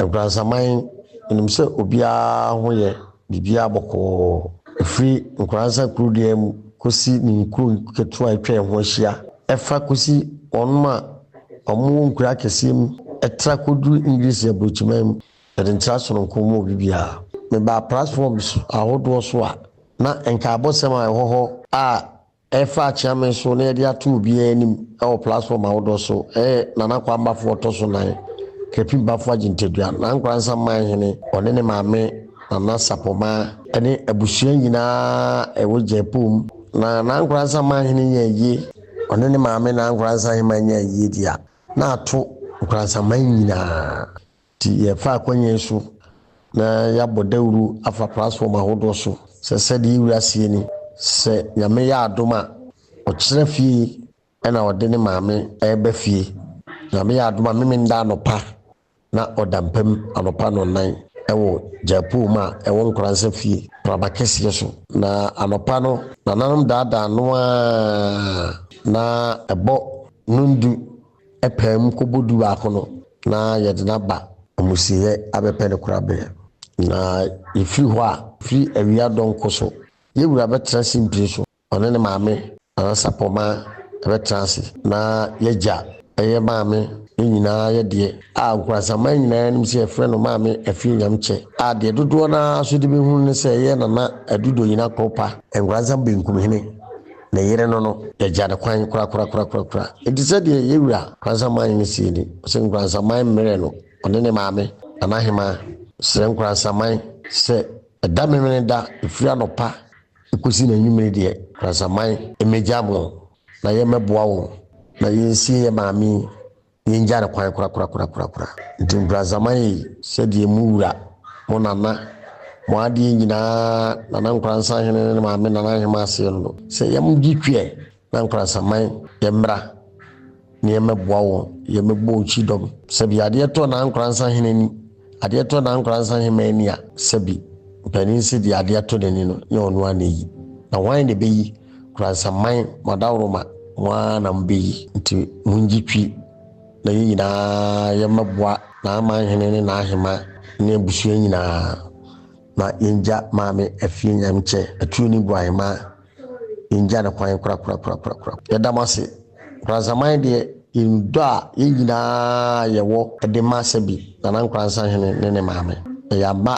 Nkoransaman, menim sɛ obiara ho yɛ, biribiara bɔkɔɔ. Ɛfiri Nkoransa kurodua mu kɔsi ne nkuro nketewa a atwa yɛn ho ahyia, ɛfa kɔsi wɔn a wɔwɔ nkuro akɛseɛ mu, ɛtra kɔduru English aburokyiman mu. Yɛde nkyerɛ sononko ma obi biara. Mebaa platforms ahodoɔ so a, na nkaabɔsɛm a ɛwɔ hɔ a ɛfa Akyeame so na yɛde ato obiara anim wɔ platform ahodoɔ so ɛyɛ Nana Kwambafoɔ ɔtɔ so nan, Krapim Bafo Agyentadua, Nankoransa Manhene, ɔne ne maame Nana Sapɔmaa ne abusua nyinaa ɛwɔ Gyapong. Na Nankoransa Manhene nya ayie, ɔne ne maame Nankoransa Hemaa nya ayie deɛ a, na ato Nkoransaman nyinaa. Nti yɛfa akwannya yi so na yɛabɔ dawuro afa platform ahodoɔ so sɛ sɛdeɛ yɛwura seɛ ni, sɛ Nyame yɛ adom a, ɔkyerɛ fie ɛna ɔde ne maame ɛreba fie. Nyame yɛ adom a, Memenda anɔpa na ɔda mpam anɔpa 4 ɛwɔ Gyapong a ɛwɔ Nkoransa fie praba kɛseɛ so. Na anɔpa no, nananom daadaa no a na ɛbɔ 10 ɛpaa mu kɔbɔ 11 no, na yɛde no aba amusieɛ abɛpɛ ne korabea. Na yɛfiri hɔ a, firi awia dɔnko so, yɛwura bɛtena simpie so, ɔne ne maame Nana Sapɔmaa bɛtena ase, na yɛgya ɛyɛ maame ne nyinaa yɛdeɛ a Nkoransaman nyinaa anim sɛ yɛfrɛ no Maame Afie Nyamkyɛ, a deɛ dodoɔ naa so de bɛhunu ne sɛ ɛyɛ Nana Adudo Nyina Korpa, Nkoransa Benkumhene ne yere no, yɛgya ne kwan korakorakorakora. Nti sɛdeɛ yɛwura Nkoransaman no sie ni, sɛ Nkoransaman mmerɛ no, ɔne ne maame Nana Hemaa srɛ Nkoransaman sɛ ɛda Memene da ɛfiri anɔpa ɛkɔsi n'anwummere deɛ, Nkoransaman mmɛgya mo na yɛmmɛboa wɔn na yɛnsie yɛ maame yi, yɛngya ne kwan korakorakorakora. Nti Nkoransaman yi, sɛdeɛ mu wura mo nana mo adeɛ nyinaa Nana Nkoransa hene ne ne maame Nana Hemaa aseɛ no, sɛ yɛmgye tweɛ na Nkoransaman yɛmmra na yɛmmɛboa wɔn, yɛmmɛbɔ okyi dɔm. Sɛbi adeɛ tɔ Nana Nkoransa hene ani, adeɛ tɔ Nana Nkoransa hemaa ani a, sɛbi mpanin sɛ deɛ adeɛ atɔ n'ani no nyɛ ɔno ara na ɛyi. Na hwan na ɛbɛyi? Nkoransaman mo adaworoma mo ara na mobɛyi. Nti mongye twi na yɛn nyinaa yɛmmɛboa n'amanhene ne n'ahema ne abusua nyinaa na yɛngya Maame Afie Nyamkyɛ atuo ne bu ahema, yɛngya ne kwan korakorakorakora. Yɛda mo ase. Nkoransaman deɛ, yɛn dɔ a yɛn nyinaa yɛwɔ de ma sɛbi Nana Nkoransa hene ne ne maame. Na yɛaba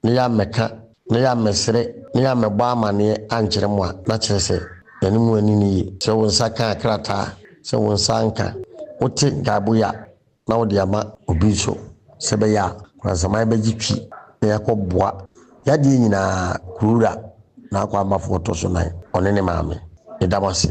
na yɛammɛka na yɛammɛsrɛ na yɛammɛbɔ amanneɛ ankyerɛ mo a, na kyerɛ sɛ yɛne mo ani no yie. Sɛ wo nsa ka krataa, sɛ wo nsa nka, wote nkaebo yi a, na wode ama obi nso sɛ ɛbɛyɛ a Nkoransaman bɛgye twi na yɛakɔboa yadeɛ nyinaa kurowura na akɔ amafoɔ tɔ so nan, ɔne ne maame. Yɛda mo ase.